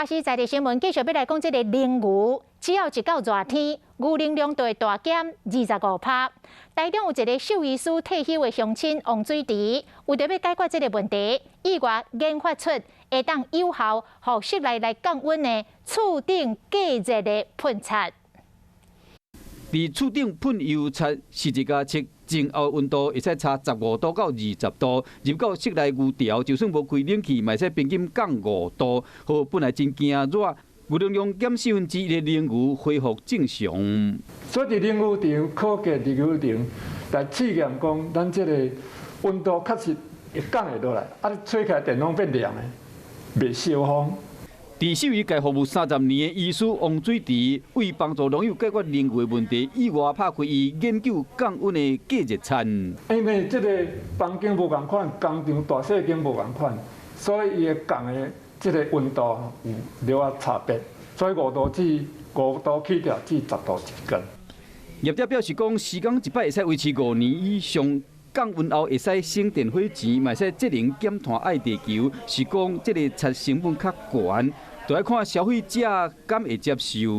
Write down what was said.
華視在地新聞繼續欲來講這个冷牛，只要一到熱天，牛奶量就會大減25%。台中有一个獸醫師退休的鄉親王水池，為著欲解決這个問題，意外研發出會當有效予室內來降溫的厝頂隔熱的噴漆。佇厝頂噴油漆是一加漆，前後溫度會使差15度到20度。入到室內牛槽，就算無開冷氣，嘛會使平均降5度。予本來真驚熱，牛奶量減1/4的奶牛恢復正常。所以佇冷牛場可隔熱牛場來試驗，講咱這个溫度確實會降會落來，啊，你吹開電風變涼的，袂燒風。佇獸醫界服務30年的醫師王水池，為幫助農友解決奶牛的問題，意外拍開伊研究降溫的隔熱漆。因為這个房間無仝款，工廠大細間無仝款，所以伊會降的這个溫度有了仔差別，所以5度至5度起跳至10度之間。業者表示講，時間一擺會使維持5年以上。降溫後會使省電費錢，嘛會使節能減碳愛地球，是講這个漆成本較懸，就愛看消費者敢會接受。